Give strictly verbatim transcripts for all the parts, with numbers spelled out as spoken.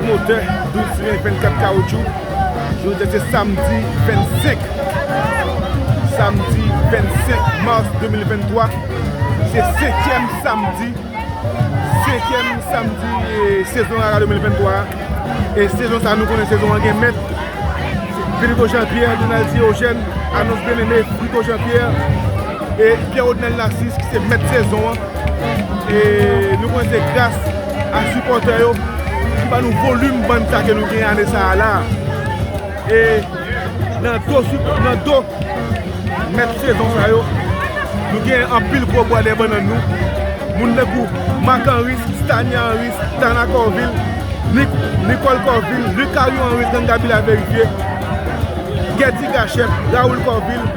Motè, douz ren vennkat kawotchou. Jodi a se samdi vennsenk, samdi vennsenk mas de mil venntwa. Se senkyèm samdi, senkyèm samdi, e, sezon Rara de mil venntwa. E sezon sa, nou konnen sezon an gen mèt. Philippe Jean Pierre, Donaldy Eugène, Anos Bien-Aimé, Frito Jean Pierre, e Pierre Odinel Narcisse ki se mèt sezon an. E nou konnen se gras a sipòtè yo ki ba nou volim bann sa ke nou gen ane sa a la. E nan do, nan do mèt sezon sa yo, nou gen anpil gwo bwa dèyè bannann nou. Moun tankou Marc Henrys, Stania Henrys, Tana Corville, Nic-, Nicole Corville, Lucario Henrys, Gang Gaby la verifye, Guetty Gachette, Raoul Corville,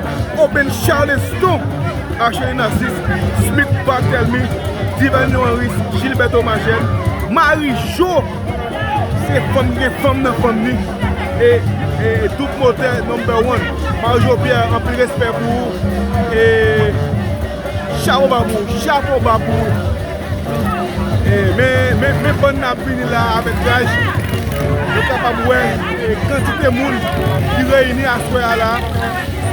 Oben Charleston, Archelin Narcisse, Smith Barthelmy, Divalino Henrys, Gilberto Magène, Marie Jo, se fanm gen fanm nan fanm ni. E, e Doub Motè number one. Marie Jo Pierre, anpil respè pou ou. E chapo ba pou ou, chapo ba pou ou. E, men, men, men bann nan ap vini la avèk raj. Nou kapab wè, e, kantite moun ki reyini aswè a la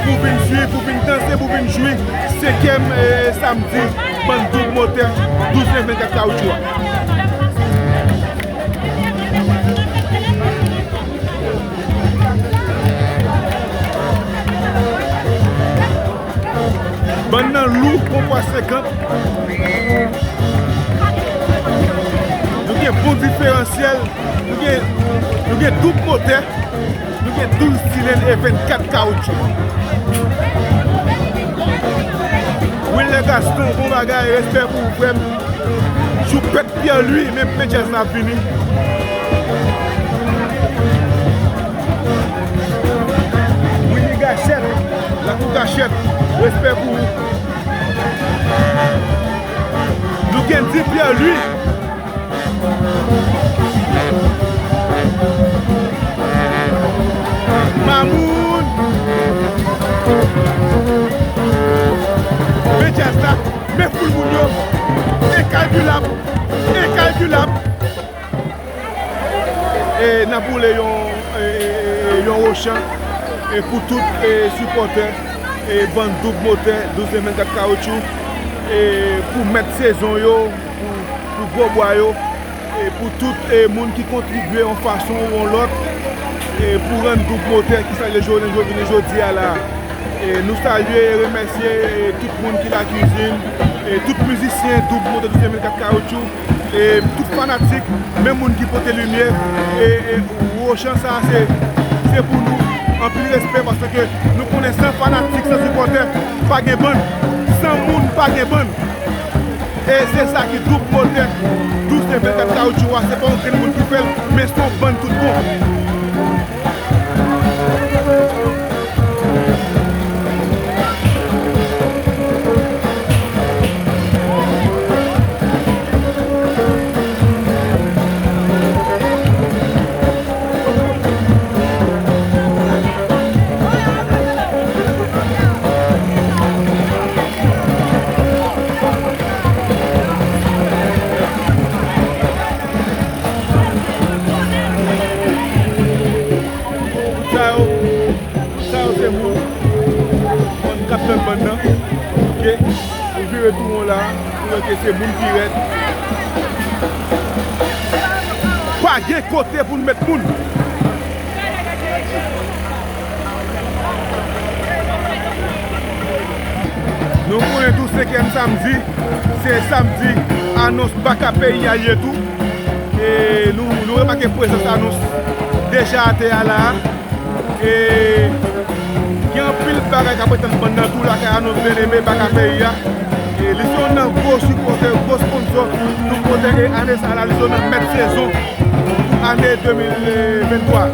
pou vin jwi, pou vin danse, pou vin jwi senkyèm, e, samdi bann Doub Motè, douz ren vennkat kawotchou a. Bann nan lou kon pwa senkant. Nou gen bon diferansyèl. Nou gen, nou gen Doub Motè. Nou gen douz silenn e vennkat kawotchou. Wilner Gaston, bon bagay, respè pou ou, frè m. Jou pèt Pierre Louis, men, men djaz la ap vini. Willy Gachette, Lakou Gachette, respè pou ou. Nou gen Di Pierre Louis. Mamoun! Men djaz la, men foul moun yo. Enkalkilab, enkalkilab. E n ap woule yon, e, e, e, yon wochan, e, pou tout, e, sipòtè, e, bann Doub Motè, douz ren vennkat kawotchou, e, pou mèt sezon yo, pou, pou gwo bwa yo, e, pou tout, e, moun ki kontribye yon fason ou yon lòt, e, pou rann Doub Motè ki sa l ye jounen, jounen jodi a la. E, nou salye e remèsye, e, tout moun ki lakizin, e, tout mizisyen Doub Motè, douz ren vennkat kawotchou, e, tout fanatik, menm moun ki pote limyè, e, e, wochan sa a se, se pou nou. Anpil respè, paske nou konnen san fanatik, san sipòtè, pa gen bann. San moun, pa gen bann. E se sa ki Doub Motè, douz ren vennkat kawotchou a, se pa yon grenn moun ki fè l, men se yon bann tout bon. Sa yo, sa yo se moun, moun k ap tann bann nan. Oke. Ou vire tou won la, ou wè ke se moun ki rèd. Pa gen kote pou n met moun. Nou konnen tou senkyèm samdi, se samdi anons baka peyi a ye tou. E nou, nou remake prezans anons deja atè a la a. E gen anpil bagay k ap retann bann nan tou lakay anons Bien-Aimé baka peyi a. E li se youn nan gwo sipòtè, gwo sponsò nou pote e ane sa la, li se youn nan mèt sezon pou ane de mil venntwa.